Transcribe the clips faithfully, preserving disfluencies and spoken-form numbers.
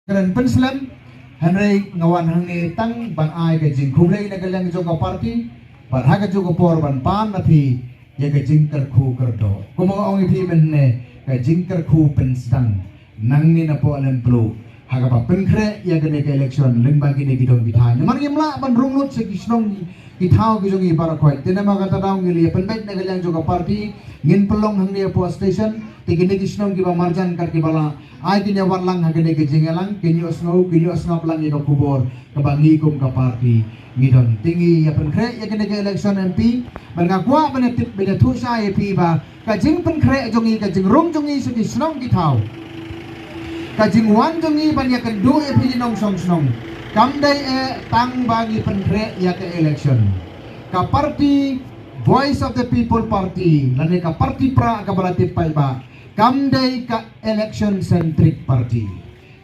Kren pynslem, hynrei nga wan hangne tang ban ai ka jingkhublei na ka liang jong ka party, bad ha kajuh ka por ban pan na phi ïa ka jingkyrkhu kyrdoh. Kumba nga ong ïa phi mynne, ka jingkyrkhu pynsdang nangne na Pohlempluk ha kaba pynkhreh ïa kane ka election lyngba kine ki dong ki thaiñ. Namar ngim lah ban rung lut sha ki shnong ki thaw ki jong ngi baroh khoit. Te namar kata daw ngi la ïa pynbeit na ka liang jong ka party, ngin pynlong hangne hapoh station, te kine ki shnong kiba marjan kat kiba lah, ai kin ïa wan lang ha kane ka jingïalang, kin ïohsngew, kin ïohsngap lang ïa ka khubor kaba ngi kum ka party ngi don. Te ngi ïa pynkhreh ïa kane ka election M P, bad nga kwah ban ïa tip, ban ïathuh shai ïa phi ba ka jingpynkhreh jong ngi, ka jingrung jong ngi sha ki shnong ki thaw, ka jingwan jong ngi ban ïakynduh ïa phi ki nongshong shnong, kam dei eh tang ba ngi pynkhreh ïa ka election. Ka party Voice of the People Party, lane ka party Prah kaba la tip paidbah, kam dei ka election centric party.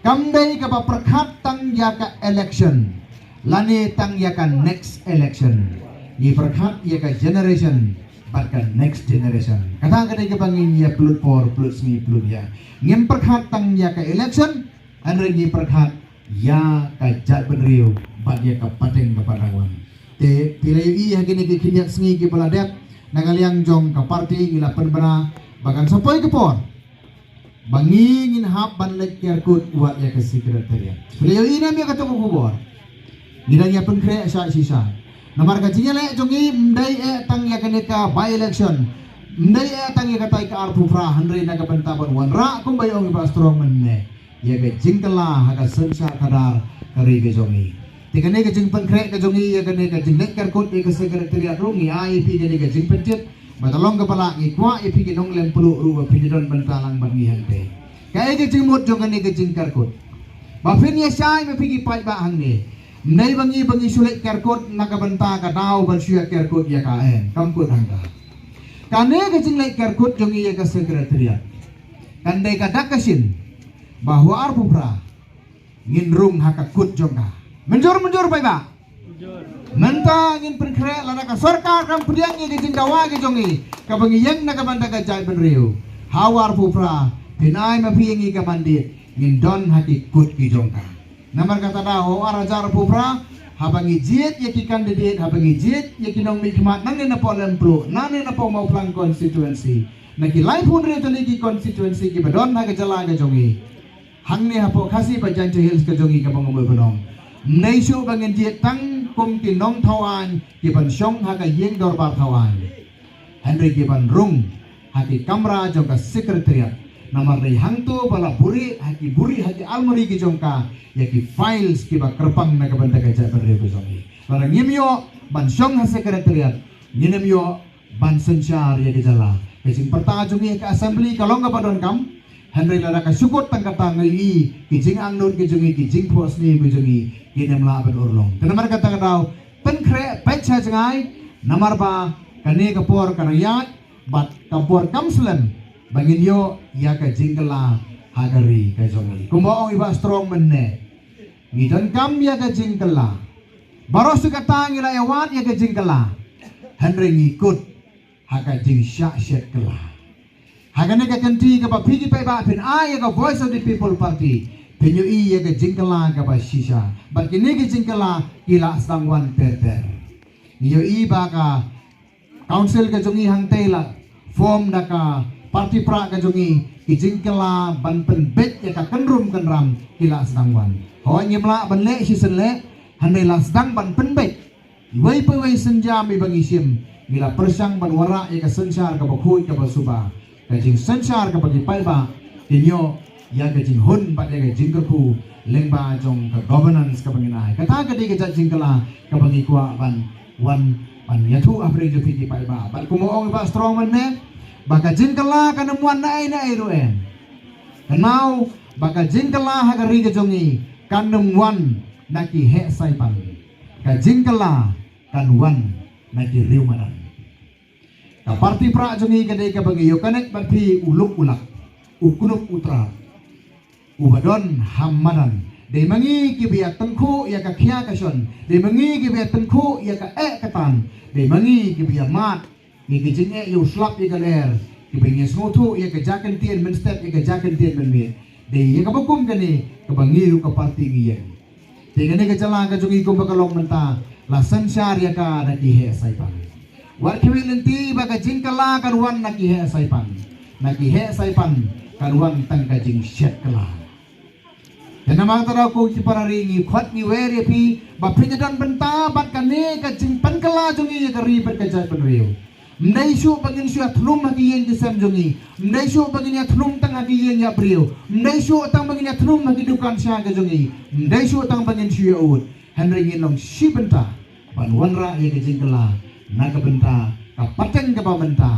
Kam dei kaba pyrkhat tang ïa ka election, lane tang ïa ka next election. Ngi pyrkhat ïa ka generation bad ka next generation. Kata ka dei kaba ngi ïa pynlut por, pynlut sngi, pynlut ïa. Ngim pyrkhat tang ïa ka election, hynrei ngi pyrkhat ïa ka jaitbynriew bad ïa ka pateng kaba dang wan. Te phi la ïohi ha kine ki khyndiat sngi kiba la dep, na ka liang jong ka party ngi la pynbna ba kan sa poi ka por ba ngi ngin hap ban leit kyar kut wat ïa ka secretariat. Phi la ïohi ne em ïa kata ka khubor? Ngi dang ïa pynkhreh shai shisha. Namar ka jingïaleh jong ngi ym dei eh tang ïa kane ka by election, ym dei eh tang ïa katai ka arphew phra, hynrei na ka bynta ban wanrah kumba ong i Bah Strong mynne, ïa ka jingkylla ha ka synshar khadar ka ri ka jong ngi. Te kane ka jingpynkhreh ka jong ngi ïa kane ka jingleit kyar kut ïa ka secretariat ruh ngi ai ïa phi kane ka jingpyntip. Bad ka long kaba lah, ngi kwah ïa phi ki nonglem pyrshah ruh ba phin ïa don bynta lang bad ngi hangtei. Kaei ka jingmut jong kane ka jingkyar kut? Ba phin ïa shai ma phi ki paidbah hangne, ym dei ba ngi, ba ngi shu leit kyar kut na ka bynta ka daw ban shu ïa kyar kut ïa ka, em, kam kut hangta. Kane ka jingleit kyar kut jong ngi ïa ka secretariat kan dei ka dak ka shin ba ha u arphew phra ngin rung ha ka kut jong ka. Mynjur, mynjur paidbah? Mynta ngin pynkhreh, lada ka sorkar kam pdiang ïa ka jingdawa ka jong ngi kaba ngi ïeng na ka bynta ka jaitbynriew, ha u arphew phra phin ai ma phi ïa ngi ka mandate ngin don ha ki kut ki jong ka. Namar kata da ha u ar hajar arphew phra, haba ngi jied ïa ki candidate, haba ngi jied ïa ki nongmihkhmat nangne na Pohlempluk, nangne na Mawphlang constituency, na ki laiphew hynriew tylli ki constituency kiba don ha ka jylla ka jong ngi, hangne hapoh Khasi Jaintia Hills ka jong ngi kaba nga mut ban ong, ym dei shuh ba ngin jied tang kum ki nongthaw aiñ kiban shong ha ka ïing dorbar thaw aiñ, hynrei kiban rung ha ki kamra jong ka secretariat. Namar dei hangto ba la buhrieh ha ki, buhrieh ha ki almari ki jong ka ïa ki files kiba kyrpang na ka bynta ka jaitbynriew ka jong ngi. Lada ngim ïoh ban shong ha secretariat, ngin ym ïoh ban synshar ïa ka jylla. Ka jingpyrta jong ngi ha ka assembly ka long kaba donkam, hynrei lada ka shu kut tang kata, nga ïohi ki jingangnud ki jong ngi, ki jingphohsniew ki jong ngi kin ym lah ban urlong. Te namar kata ka daw, pynkhreh peit sha jngai, namar ba kane ka por ka nang ïaid bad ka por kam slem ba ngin ïoh ïa ka jingkylla ha ka ri ka jong ngi. Kumba ong i Bah Strong mynne, ngi donkam ïa ka jingkylla. Baroh shi katta ngi la ïa wad ïa ka jingkylla, hynrei ngi kut ha ka jingshah shet kylla. Ha kane ka kynti kaba phi ki paidbah phin ai ïa ka Voice of the People Party, phin ïohi ïa ka jingkylla kaba shisha. Bad kine ki jingkylla ki la sdang wan ter ter. Ngi ïohi ba ka council ka jong ngi hangtei la form da ka party Prah ka jong ngi, ki jingkylla ban pynbeit ïa ka kynrum kynram ki la sdang wan. Hooid, ngim lah ban leh shisien leh, hynrei la sdang ban pynbeit. Iwei pa iwei sienjam iba ngi shim, ngi la pyrshang ban wanrah ïa ka synshar kaba khuid kaba suba, ka jingsynshar kaba ki paidbah kin ïoh ïa ka jinghun bad ïa ka jingkyrkhu lyngba jong ka governance kaba ngin ai. Kata ka dei ka jait jingkylla kaba ngi kwah ban wan ban ïathuh ha pdeng jong phi ki paidbah. Bad kumba ong i Bah Strong mynne, ba ka jingkylla kan ym wan naei naei ruh em. Kynmaw ba ka jingkylla ha ka ri ka jong ngi kan ym wan na ki heh saipan. Ka jingkylla kan wan na ki riew madan. Ka party Prah jong ngi ka dei kaba ngi ïoh connect bad phi u luk u lak, u knup u trap, uba don ha madan. Dei ma ngi kiba ïa tyngkhuh ïa ka khia ka shon, dei ma ngi kiba ïa tyngkhuh ïa ka eh ka tan, dei ma ngi kiba ïa mad ïa ki jingeh ïa u slap ïa ka lyer, kiba ngi sngewthuh ïa ka jaka ktien mynstep ïa ka jaka ktien mynmiet. Dei ïa kaba kum kane kaba ngi ruh ka party ngi ïeng. Te kane ka jylla ka jong ngi kumba ka long mynta la synshar ïa ka da ki heh saipan. Wat khmih lynti ba ka jingkylla kan wan na ki heh saipan. Na ki heh saipan kan wan tang ka jingshet kylla. Te namar kata daw ko ki para ri ngi khot ngi wer ïa phi ba phin ïa don bynta bad kane ka jingpynkylla jong ngi ïa ka ri bad ka jaitbynriew. Ym dei shuh ba ngin shu ïathnum ha ki ïing ki sem jong ngi. Ym dei shuh ba ngin ïathnum tang ha ki ïing ïa briew. Ym dei shuh tang ba ngin ïathnum ha ki dukan sha ka jong ngi. Ym dei shuh tang ba ngin shu ïa ud. Hynrei ngin long shi bynta ban wanrah ïa ka jingkylla na ka bynta ka pateng kaba mynta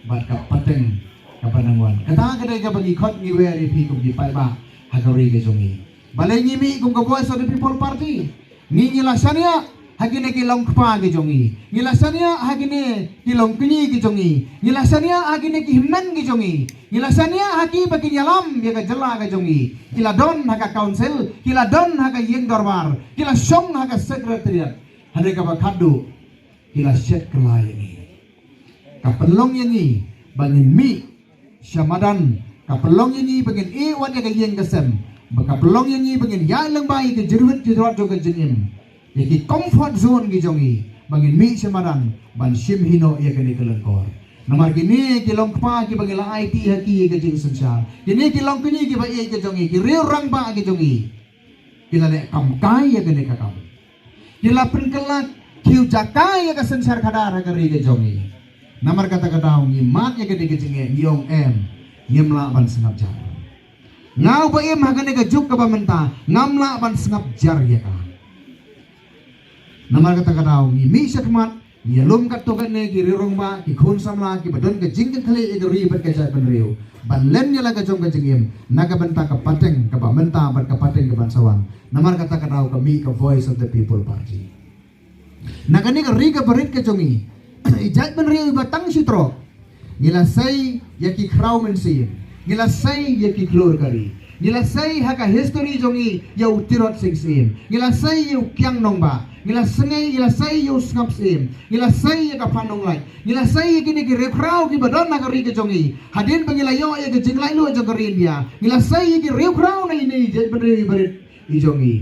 bad ka pateng kaba nang wan. Kata ka dei kaba ngi khot ngi wer ïa phi kum ki paidbah ha ka ri ka jong ngi. Balei ngi mih kum ka Voice of the People Party? Ngi ngi la shaniah ha kine ki long kpa ki jong ngi. Ngi la shaniah ha kine ki long kñi ki jong ngi. Ngi la shaniah ha kine ki hynmen ki jong ngi. Ngi la shaniah ha ki ba kin ïalam ïa ka jylla ka jong ngi. Ki la don ha ka council, ki la don ha ka ïing dorbar, ki la shong ha ka secretariat. Hynrei kaba khadduh ki la shet kylla ïa ngi. Ka pynlong ïa ngi ba ngin mih sha madan, ka pynlong ïa ngi ba ngin ïeh wat ïa ka ïing ka sem, ba ka pynlong ïa ngi ba ngin ïaid lyngba ïa ka jyrwit jyrwat jong ka jingim, ïa ki comfort zone ki jong ngi, ba ngin mih sha madan ban shim hi noh ïa kane ka lyngkor. Namar kine ki long kpa kiba ngi la aiti ha ki ïa ka jingsynshar, kine ki long kñi kiba ïeit ka jong ngi, ki riew rangbah ki jong ngi, ki la leh kam kai ïa kane ka kam. Ki la pynkylla khiew jaka ïa ka synshar khadar ha ka ri ka jong ngi. Namar kata ka daw ngi mad ïa kane ka jingeh, ngi ong em, ngim lah ban sngap jar. Nga uba im ha kane ka juk kaba mynta ngam lah ban sngap jar ïa ka. Namar kata ka daw ngi mih shakhmat, ngi ïalum katto katne ki riew rangbah, ki khun samla kiba don ka jingkynkhlieh ïa ka ri bad ka jaitbynriew ban len ïa la ka jong ka jingim na ka bynta ka pateng kaba mynta bad ka pateng kaban sa wan. Namar kata ka daw ka mih ka Voice of the People Party. Na kane ka ri kaba rit ka jong ngi, i jaitbynriew iba tang shi trok, ngi la sei ïa ki khraw mynsiem, ngi la sei ïa ki khlur ka ri, ngi la sei ha ka history jong ngi ïa u Tirot Sing Syiem, ngi la sei ïa u Kiang Nangbah, ngi la sei, ngi la sei ïa u Sngap Syiem, ngi la sei ïa ka Phan Nonglait, ngi la sei ïa kine ki riewkhraw kiba don ha ka ri ka jong ngi. Hadien ba ngi la ïoh ïa ka jinglaitluid jong ka ri India, ngi la sei ïa ki riewkhraw na ine i jaitbynriew iba rit i jong ngi.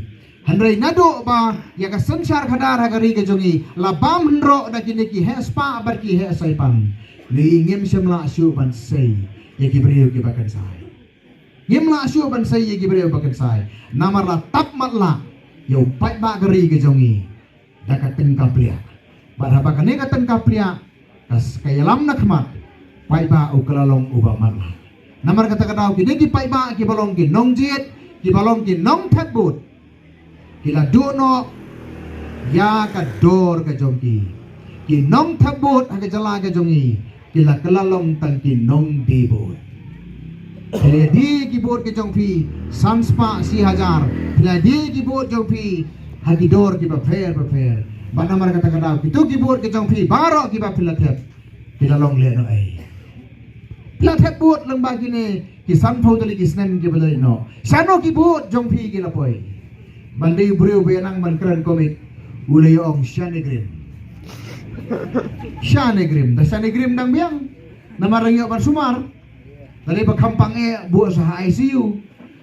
Hynrei naduh ba ïa ka synshar khadar ha ka ri ka jong ngi la bam hynroh da kine ki heh spah bad ki heh saipan, ngi ngim shym lah shuh ban sei ïa ki briew kiba kynsai. Ngim lah shuh ban sei ïa ki briew ba kynsai. Namar la tap matlah ïa u paidbah ka ri ka jong ngi da ka tyngka pliah. Bad haba kane ka tyngka pliah ka s-, ka ïalam na khmat, paidbah u ka la long uba matlah. Namar kata ka daw kine ki paidbah kiba long ki nongjied, kiba long ki nongthep vote, ki la duh noh ïa ka dor ka jong ki. Ki nongthep vote ha ka jylla ka jong ngi ki la kylla long tang ki nongdie vote. Phi la die ki vote ki jong phi san spah shi hajar, phi la die ki vote jong phi ha ki dor kiba pher ba pher. Bad namar kata ka daw kito ki vote ki jong phi baroh kiba phi la thep, phi la long lehnohei. Phi la thep vote lyngba kine ki sanphew tylli ki snem kiba la leit noh. Shano ki vote jong phi ki la poi? Ban dei u briew ba ïa nang ban kren comic, u la ïa ong shane grim. Shane grim, da shane grim dang biang. Namar dang ïoh ban sumar. Da dei ba kham pang eh buh sa ha I C U.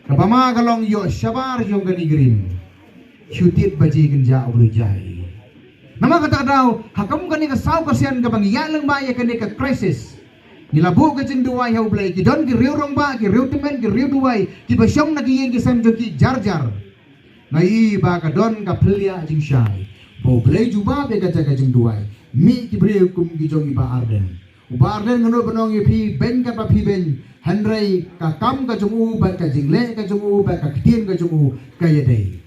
Kaba ma ka long ïoh shabar jong kane grim. Shu tied ba ji kynjah u briew jai. Namar kata ka daw ha kum kane ka saw ka sien kaba ngi ïaid lyngba ïa kane ka crisis, ngi la buh ka jingduwai ha U Blei. Ki don ki riew rangbah, ki riew tymmen, ki riew duwai kiba shong na ki ïing ki sem jong ki jar jar. Nga i ba ka don ka phylla jingshai ba U Blei jubab ïa kata ka jingduwai. Mih ki briew kum ki jong i Bah Ardent. U Bah Ardent nga nud ban ong ïa phi beiñ katba phi beiñ, hynrei ka kam ka jong u bad ka jingleh ka jong u bad ka ktien ka jong u ka ïadei.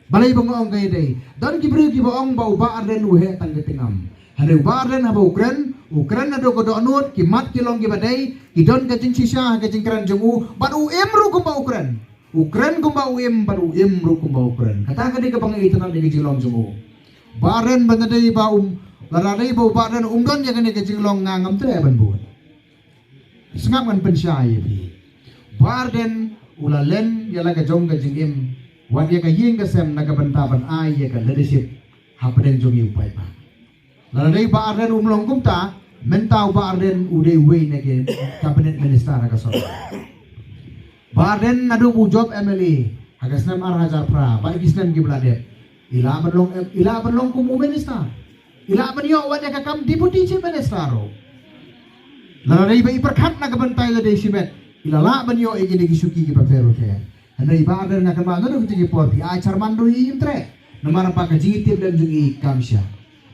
Balei ba nga ong ka ïadei? Don ki briew kiba ong ba u Bah Ardent u heh tang ka tyngam. Hynrei u Bah Ardent haba u kren, u kren naduh ka dohnud, ki mat ki long kiba dei, ki don ka jingshisha ha ka jingkren jong u, bad u im ruh kumba u kren. U kren kumba u im bad u im ruh kumba u kren. Kata ka dei kaba nga itynnad ïa ka jinglong jong u. Bah Ardent, ban dei ba um, lada dei ba u Bah Ardent um don ïa kane ka jinglong, nga ngam treh ban bud. Sngap, ngan pynshai ïa phi. Bah Ardent u la len ïa la ka jong ka jingim, wat ïa ka ïing ka sem na ka bynta ban ai ïa ka leadership hapdeng jong ngi u paidbah. Lada dei Bah Ardent um long kumta, mynta u Bah Ardent u dei uwei na ki cabinet minister ha ka sorkar. Bah Ardent naduh u jop M L A ha ka snem ar hajar phra bad ki snem kiba la dep, i lah ban long, i lah ban long kum u minister. I lah ban ïoh wat ïa ka kam deputy chief minister ruh. Lada dei ba i pyrkhat na ka bynta ïalade shimet, i la lah ban ïoh ïa kine ki shuki kiba pher bapher. Hynrei Bah Ardent, nga kynmaw naduh kito ki por phi ai chairman ruh im treh. Namar ba ka jingïatiplem jong i kam shah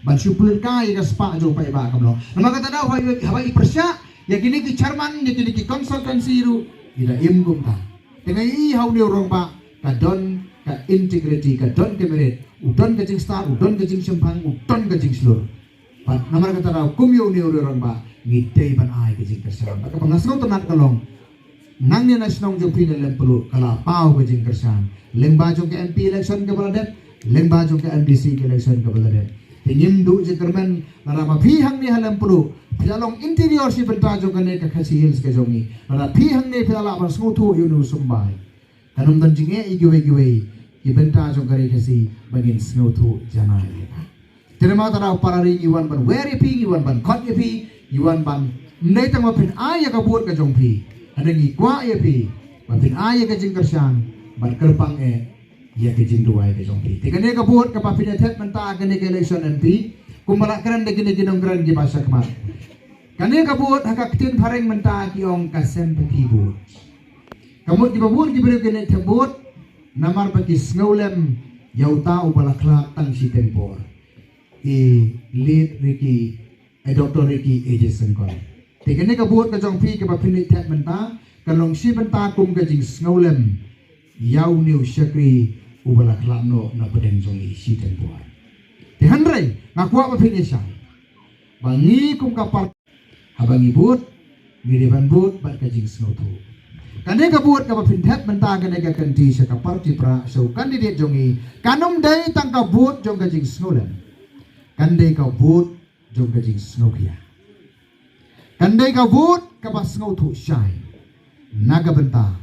ban shu pynlut kai ïa ka spah jong paidbah, kam long. Namar kata daw haba i, haba i pyrshah ïa kine ki chairman, ïa kine ki consultancy ruh, i da im kumta. Te nga ïohi ha une u rangbah ka don ka integrity, ka don ka merit, u don ka jingstad, u don ka jingshemphang, u don ka jingshlur. Bad namar kata daw kum ïa une u rangbah ngi dei ban ai ka jingkyrshan. Bad kaba nga sngewtynnat ka long, nangne na shnong jong phi na Lempluh ka la paw ka jingkyrshan, lyngba jong ka M P election kaba la dep, lyngba jong ka M D C ka election kaba la dep. Te ngim duh jingkyrmen lada ma phi hangne ha Lempluh phi la long interior shi bynta jong kane ka Khasi Hills ka jong ngi, lada phi hangne phi la lah ban sngewthuh ïa une u symbai. Kan ym don jingeh ïa kiwei kiwei ki bynta jong ka ri Khasi ba ngin sngewthuh janai ïa ka. Te namar kata daw para ri, ngi wan ban wer ïa phi, ngi wan ban khot ïa phi, ngi wan ban, ym dei tang ba phin ai ïa ka vote ka jong phi, hynrei ngi kwah ïa phi ba phin ai ïa ka jingkyrshan bad kyrpang eh ïa ka jingduwai ka jong phi. Te kane ka vote kaba phin ïa thep mynta kane ka election M P, kumba la kren da kine ki nongkren kiba shakhmat, kane ka vote ha ka ktien phareng mynta ki ong ka sympathy vote. Ka mut kiba bun ki briew kin leit thep vote namar ba ki sngewlem ïa uta uba la khlad tang shiteng por, i late Ricky, eh, Doctor Ricky A J Syngkon. Te kane ka vote ka jong phi kaba phin leit thep mynta kan long shi bynta kum ka jingsngewlem ïa une u shakri uba la khlad noh na pdeng jong ngi shiteng por. Te hynrei nga kwah ba phin ïa shai ba ngi kum ka party, haba ngi vote, ngi dei ban vote bad ka jingsngewthuh. Kane ka vote kaba phin thep mynta kane ka kynti sha ka party prah, sha u candidate jong ngi, kan ym dei tang ka vote jong ka jingsngewlem, kan dei ka vote jong ka jingsngewkhia, kan dei ka vote kaba sngewthuh shai na ka bynta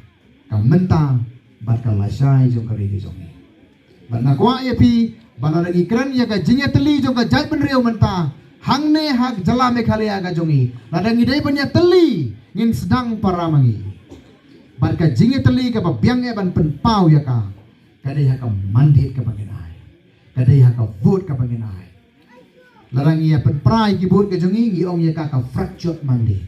ka mynta bad ka lashai jong ka ri ka jong ngi. Bad nga kwah ïa phi ba lada ngi kren ïa ka jingïatylli jong ka jaitbynriew mynta hangne ha jylla Meghalaya ka jong ngi, lada ngi dei ban ïatylli, ngin sdang para ma ngi. Bad ka jingïatylli kaba biang eh ban pynpaw ïa ka, ka dei ha ka mandate kaba ngin ai, ka dei ha ka vote kaba ngin ai. Lada ngi ïa pynpra ïa ki vote ka jong ngi, ngi ong ïa ka ka fractured mandate.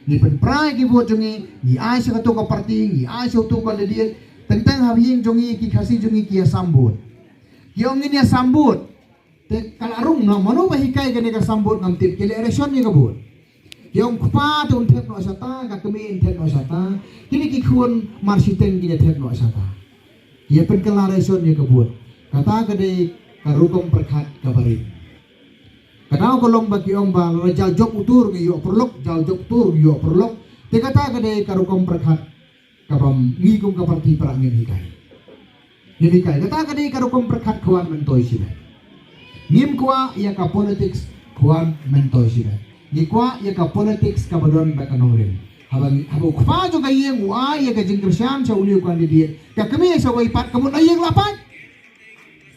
Ngi pynpra ïa ki vote jong ngi, ngi ai sha kato ka party, ngi ai sha uto u candidate. Teng teng ha ïing jong ngi ki Khasi jong ngi ki ïa sam vote. Ki ong ngin ïa sam vote. Te ka la rung noh, mano ba hikai kane ka sam vote ngam tip, ki leh ration ïa ka vote. Ki ong kpa te un thep noh shata, ka kmie un thep noh shata. Kine ki khun marshiteng kin ïa thep noh shata. Ïa pynkylla ration ïa ka vote. Kata ka dei ka rukom pyrkhat kaba rit. Ka daw ka long ba ki ong ba lada jaljop utur ngi ïoh pyrlok, jaljop utur ngi ïoh pyrlok. Te kata ka dei ka rukom pyrkhat kaba ngi kum ka party prah ngim hikai. Ngim hikai. Kata ka dei ka rukom pyrkhat khwan myntoi shibit. Ngim kwah ïa ka politics khwan myntoi shibit. Ngi kwah ïa ka politics kaba don bad ka nongrim. Haba ngi, haba u kpa jong ka ïing u ai ïa ka jingkyrshan sha une u candidate, ka kmie sha wei pat, ka mut la ïing la pait.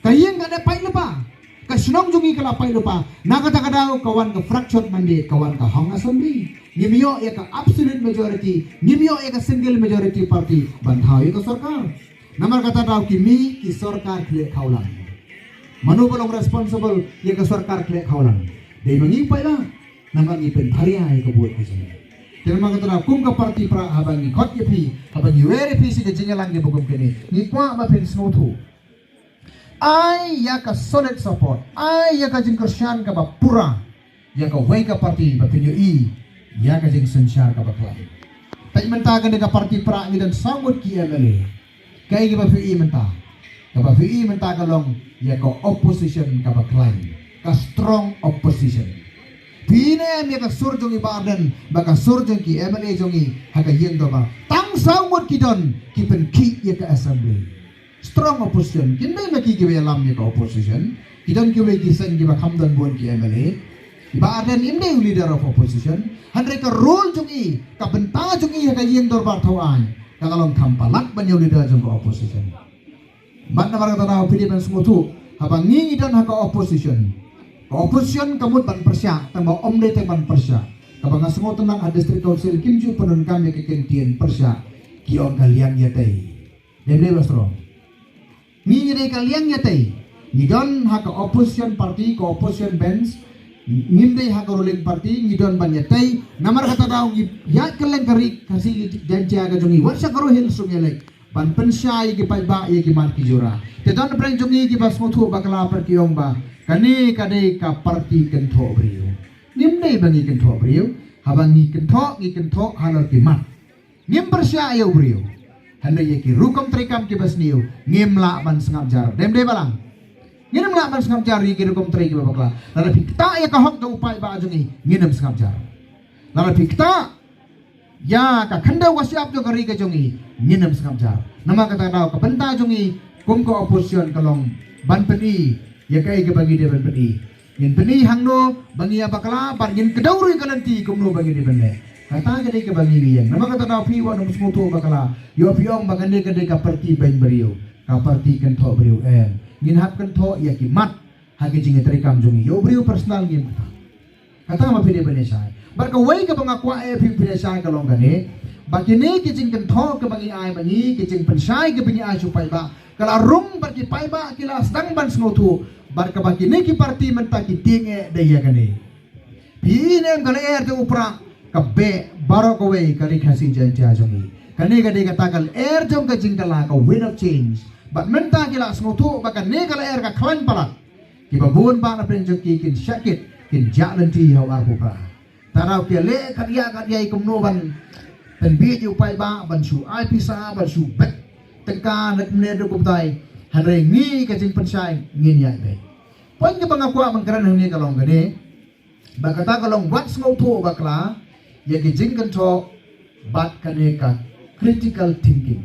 Ka ïing ka dep pait lypa. Ka shnong jong ngi ka la pait lypa. Na kata ka daw ka wan ka fractured mandate, ka wan ka hung assembly. Ngim ïoh ïa ka absolute majority, ngim ïoh ïa ka single majority party ban thaw ïa ka sorkar. Namar kata daw ki mih ki sorkar khleh khawlang. Mano ba long responsible ïa ka sorkar khleh khawlang? Dei ma ngi paidbah. Namar ngi pynpharia ïa ka vote ka jong ngi. Te namar kata daw kum ka party prah, haba ngi khot ïa phi, haba ngi wer ïa phi sha ka jingïalang kiba kum kine, ngi kwah ba phin sngewthuh. Ai ïa ka solid support, ai ïa ka jingkyrshan kaba pura ïa kawei ka party ba phin ïohi ïa ka jingsynshar kaba khlaiñ. Peit mynta kane ka party prah ngi don saw ngut ki M L A. Kaei kaba phi ïohi mynta? Kaba phi ïohi mynta ka long ïa ka opposition kaba khlaiñ, ka strong opposition. Phi ïohi ne em ïa ka sur jong i Bah Ardent bad ka sur jong ki M L A jong i ha ka ïing dorbar? Tang saw ngut ki don, ki pynkhih ïa ka assembly. Strong opposition. Kin dei ma ki kiba ïalam ïa ka opposition. Ki don kiwei ki seng kiba kham don bun ki M L A. Bah Ardent im dei u leader of opposition. Hynrei ka role jong i, ka bynta jong i ha ka ïing dorbar thaw aiñ, ka la long kham palat ban ïa u leader jong ka opposition. Bad namar kata daw phi dei ban sngewthuh, haba ngi ngi don ha ka opposition, ka opposition ka mut ban pyrshah, tang ba ym dei tang ban pyrshah. Kaba nga sngewtynnat ha District Council kim ju pyndonkam ïa ka kyntien pyrshah. Ki ong ka liang ïatei. Dem dei ba strong. Ngi ngi dei ka liang ïatei. Ngi don ha ka opposition party, ka opposition bench. Ngim dei ha ka ruling party, ngi don ban ïatei. Namar kata daw ngi ïaid kylleng ka ri Khasi Jaiñtia ka jong ngi. Wat sha ka Garo Hills ruh ngi leit ban pynshai ïa ki paidbah ïa ki mat ki jura. Te don pyrshah jong ngi kiba sngewthuh bakla, pat ki ong ba kane ka dei ka party kynthoh briew. Ngim dei ba ngi kynthoh briew. Haba ngi kynthoh, ngi kynthoh halor ki mat. Ngim pyrshah ïa u briew. Hynrei ïa ki rukom treikam kiba sniew ngim lah ban sngap jar. Dem dei balang. Ngim lah ban sngap jar ïa ki rukom trei kiba bakla. Lada phi ktah ïa ka hok jong u paidbah jong ngi, ngin ym sngap jar. Lada phi ktah ïa ka khyndew ka shyiap jong ka ri ka jong ngi, ngin ym sngap jar. Namar kata daw ka bynta jong ngi kum ka opposition ka long ban pyni ïa kaei kaba ngi dei ban pyni. Ngin pyni hangno ba ngi ïa bakla, bad ngin kdew ruh ïa ka lynti kumno ba ngi dei ban leh. Kata ka dei kaba ngi ïeng. Namar kata daw phi wat nym sngewthuh bakla. Ïoh phi ong ba kane ka dei ka party beiñ briew, ka party kynthoh briew, em. Ngin hap kynthoh ïa ki mat ha ki jingïatreikam jong ngi. Ïa u briew personal ngim kata. Kata ma phi dei ban ïa shai. Bad kawei kaba nga kwah ïa phi phin ïa shai ka long kane. Ba kine ki jingkynthoh kaba ngi ai ma ngi, ki jingpynshai kaba ngi ai sha u paidbah, ka la rung bad ki paidbah ki la sdang ban sngewthuh. Bad kaba kine ki party mynta ki tieng eh dei ïa kane. Phi ïohi ne em ka lyer jong u Prah ka beh baroh kawei ka ri Khasi Jaiñtia jong ngi. Kane ka dei kata ka lyer jong ka jingkylla, ka wind of change. Bad mynta ki la sngewthuh ba kane ka lyer ka khlaiñ palat. Kiba bun bah na pdeng jong ki kin shah kit, kin jah lynti ha u arphew phra. Tang daw ki leh kat ïa kat ïa kumno ban pynbiej ïa u paidbah, ban shu ai pisa, ban shu bet tyngka na kumne na kumtai. Hynrei ngi ka jingpynshai ngin ïa beit. Point kaba nga kwah ban kren hangne ka long kane. Ba kata ka long wat sngewthuh bakla ïa ki jingkynthoh bad kane ka critical thinking.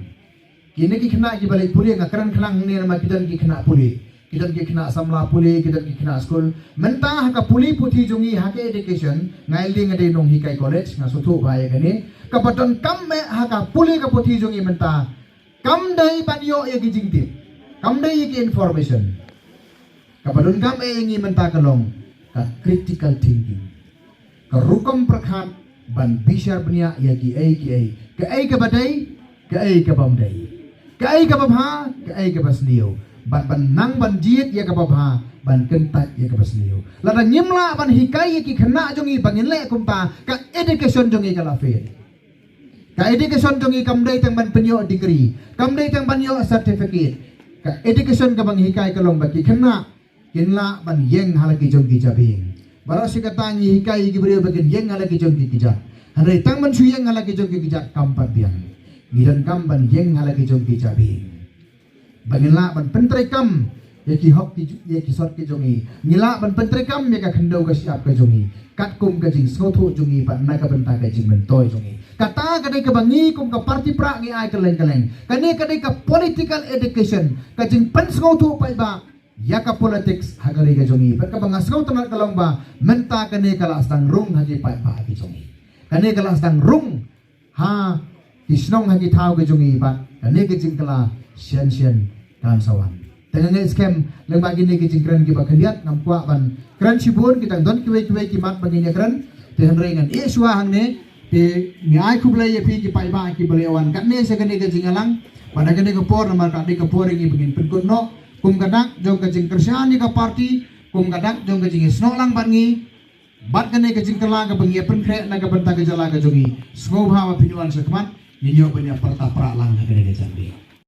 Kine ki khynnah kiba leit pule, nga kren khnang hangne namar ki don ki khynnah pule, ki don ki khynnah samla pule, ki don ki khynnah skul. Mynta ha ka pule puthi jong ngi, ha ka education, nga i lei nga dei nonghikai college, nga sngewthuh bha ïa kane. Kaba donkam eh ha ka pule ka puthi jong ngi mynta kam dei ban ïoh ïa ki jingtip, kam dei ïa ki information. Kaba donkam eh ïa ngi mynta ka long ka critical thinking. Ka rukom pyrkhat ban bishar bniah ïa kiei kiei. Kaei kaba dei, kaei kabym dei. Kaei kaba bha, kaei kaba sniew. Bad ban nang ban jied ïa kaba bha, ban kyntait ïa kaba sniew. Lada ngim lah ban hikai ïa ki khynnah jong ngi ba ngin leh kumta, ka education jong ngi ka la fail. Ka education jong ngi kam dei tang ban pynïoh degree, kam dei tang ban ïoh certificate. Ka education kaba ngi hikai ka long ba ki khynnah kin lah ban ïeng ha la ki jong ki jabieng. Baroh shi katta ngi hikai ïa ki briew ba kin ïeng ha la ki jong ki kjat. Hynrei tang ban shu ïeng ha la ki jong ki kjat kam pat biang. Ngi donkam ban ïeng ha la ki jong ki jabieng. Ba ngin lah ban pyntreikam ïa ki hok ki ju-, ïa ki sot ki jong ngi. Ngi lah ban pyntreikam ïa ka khyndew ka shyiap ka jong ngi. Katkum ka jingsngewthuh jong ngi bad na ka bynta ka jingmyntoi jong ngi. Kata ka dei kaba ngi kum ka party Prah ngi ai kylleng kylleng. Kane ka dei ka political education. Ka jingpynsngewthuh paidbah ïa ka politics ha ka ri ka jong ngi. Bad kaba nga sngewtynnat ka long ba mynta kane ka la sdang rung ha ki paidbah ki jong ngi. Kane ka la sdang rung ha ki shnong, ha ki thaw ki jong ngi bad kane ka jingkylla shen shen kan sa wan. Te nga ngeit skhem lyngba kine ki jingkren kiba khyndiat, ngam kwah ban kren shibun, ki dang don kiwei kiwei ki mat ba ngin ïa kren. Te hynrei ngan ïeh shuwa hangne. Te ngi ai khublei ïa phi ki paidbah kiba la wan katne sha kane ka jingïalang. Bad ha kane ka por namar ka dei ka por ïa ngi ba ngin pynkut noh kum ka dak jong ka jingkyrshan ïa ka party, kum ka dak jong ka jingïasnoh lang bad ngi. Bad kane ka jingkylla kaba ngi ïa pynkhreh na ka bynta ka jylla ka jong ngi. Sngewbha ba phin wan sha khmat, ngin ïoh ban ïa pyrta pra lang ha kane ka jingïalang.